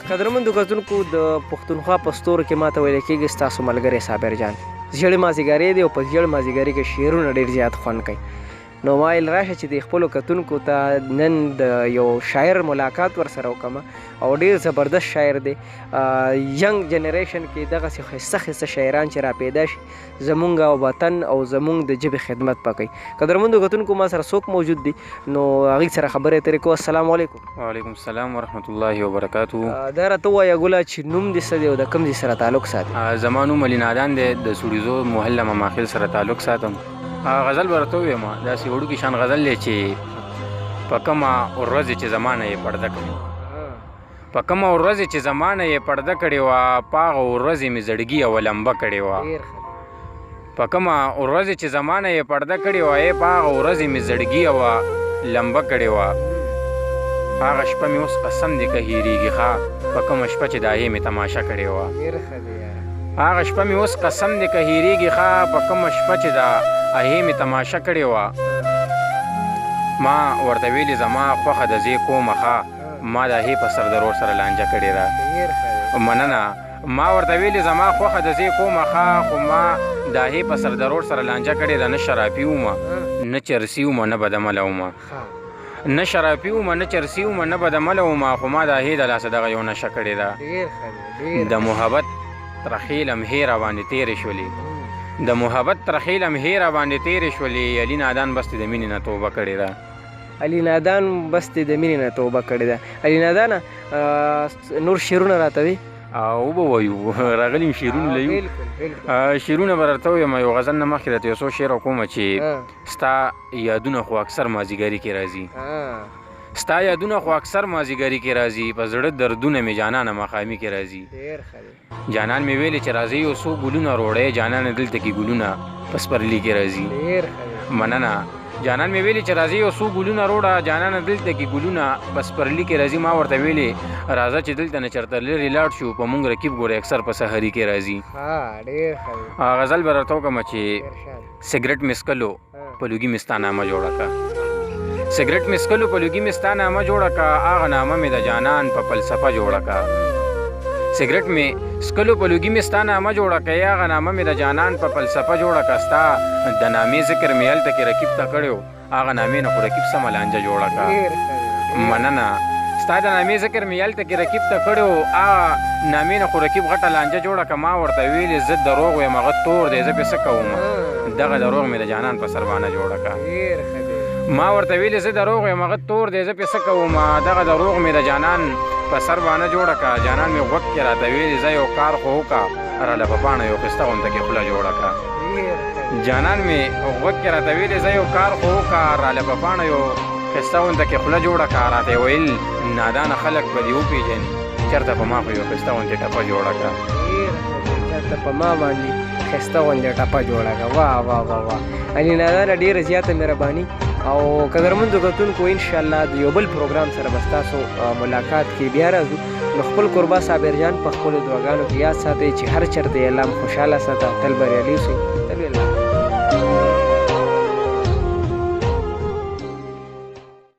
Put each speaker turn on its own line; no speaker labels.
قدرمندو کتونکو، د پښتونخوا په ستورو کې ماته ویل کېږي ستاسو ملګری صابر جان. ژیړ مازیګری دی او په ژیړ مازیګري کې شعرونه ډېر زیات خوند کوي. نو ما ویل راشه چې د خپلو کتونکو ته نن د یو شاعر ملاقات ورسره وکړم، او ډېر زبردست شاعر دی. ینګ جنریشن کې دغسې ښایسته ښایسته شاعران چې را پیدا شي، زمونږ او وطن او زمونږ د ژبې خدمت به کوي. قدرمندو کتونکو، ما سره څوک موجود دي، نو هغوی سره خبرې اترې کوو. السلام علیکم.
وعلیکم السلام ورحمت الله وبرکاته.
دا راته ووایه ګله چې نوم دې څه دی او د کوم ځای سره تعلق ساتي؟
زما نوم علي نادان دی، د سوړیزو محله مماخیل سره تعلق ساتم. غزل به راته ووایم، داسې وړوکی شان غزل دی چې په کومه ورځ چې زمانه یې پرده کړې وه، په کومه ورځ چې زمانه یې پرده کړې وه، په هغه ورځې مې زړګي یوه لمبه کړې وه. په کومه ورځ چې زمانه یې پرده کړې وه، په هغه ورځې مې زړګي یوه لمبه کړې وه. هغه شپه مې اوس قسم دې که هېرېږي ښه، په کومه شپه چې داهې مې تماشه کړې وه. هغه شپه مې اوس قسم دې که هېرېږي ښه، په کومه شپه چې دا اهې مې تماشه کړې وه. ما ورته ویلې زما خوښه د زې کومه ښه، ما د اهې په سر د رور سره لانجه کړې ده. مننه. ما ورته ویلې زما خوښه د زې کومه ښه، خو ما د اهې په سر د رور سره لانجه کړې ده. نه شرابي ومه، نه چرسي ومه، نه بدعمله ومه، نه شرابي ومه، نه چرسي ومه، نه بدعمله ومه، خو ما د اهې د لاسه دغه یو نشه کړې ده. د محبت ترخې لمحې را باندې تېرې شولې، د محبت ترخې لمحې را باندې تېرې شولې، علي نادان بس د مینې نه توبه کړې ده.
علي نادان بس د مینې نه توبه کړې ده. علي نادانه، نور شعرونه راته وي؟
او به وایو، راغلي شعرونه له یو شعرونه به درته ووایم. یو غزل نه مخکې درته یو څو شعر کوم چې ستا یادونه خو اکثر مازیګري کې راځي، ستا یادونه خو اکثر مازیګري کې راځي، په زړه دردونه مې جانانه ماښامي کې راځي. جانان مې ویلې چې راځي یو څو ګلونه روړی، جانان دلته کې ګلونه په سپرلي کې راځي. مننه. جانان مې ویلې چې راځي یو څو ګلونه روړه، جانان دلته کې ګلونه په سپرلي کې راځي. ما ورته ویلې راځه چې دلته نه چېرته لرې لاړ شو، په مونږ رقیب ګورې اکثر په سحري کې راځي. غزل به درته وکړم چې سګرټ مې څکلو په لوګي مې ستا نامه جوړه کړه، سګرټ مې څکلو په لوګي مې ستا نامه جوړه کړه، هغه نامه مې د جانان په فلسفه جوړه کړه. سګرټ مې څکلو په لوګي مې ستا نامه جوړه کړه، هغه نامه مې د جانان په فلسفه جوړه کړه. ستا د نامې ذکر مې هلته کې رقیب ته کړی و، هغه نامې نه خو رقیب سمه لانجه جوړه کړه. مننه. ستا د نامې ذکر مې هلته کې رقیب ته کړی و، هغه نامې نه خو رقیب غټه لانجه جوړه کړه. ما ورته ویلې زه دروغ وایم، هغه تور دی، زه پرې څه کوم، دغه دروغ مې د جانان په سر باندې جوړه کړه. ما ورته ویلې زه دروغ وایم، هغه تور دی، زه پرې څه کوم، دغه دروغ مې د جانان په سر باندې جوړه کړه. جانان مې غوږ کې راته ویلې زه یو کار خو وکړه، راله په پاڼه یو ښایسته غونته کې خوله جوړه کړه. جانان مې غوږ کې راته ویلې زه یو کار خو وکړه، راله په پاڼه یو ښایسته غونته کې خوله جوړه کړه. راته یې ویل نادانه خلک به دې وپېژني، چېرته په ما خو یو ښایسته غوندې ټپه جوړه کړه.
چېرته په ما باندې ښایسته غوندې ټپه جوړه کړه. واه واه واه واه، علي نادانه ډېره زیاته مهرباني. او قدرمندو کتونکو، انشاءالله د یو بل پروګرام سره به ستاسو ملاقات کې بیا راځو. نو خپل کوربه صابر جان په خپلو دعاګانو کې یاد ساتئ چې هر چېرته یې الله مو خوشحاله ساته، تل بریالي اوسئ. تل الله.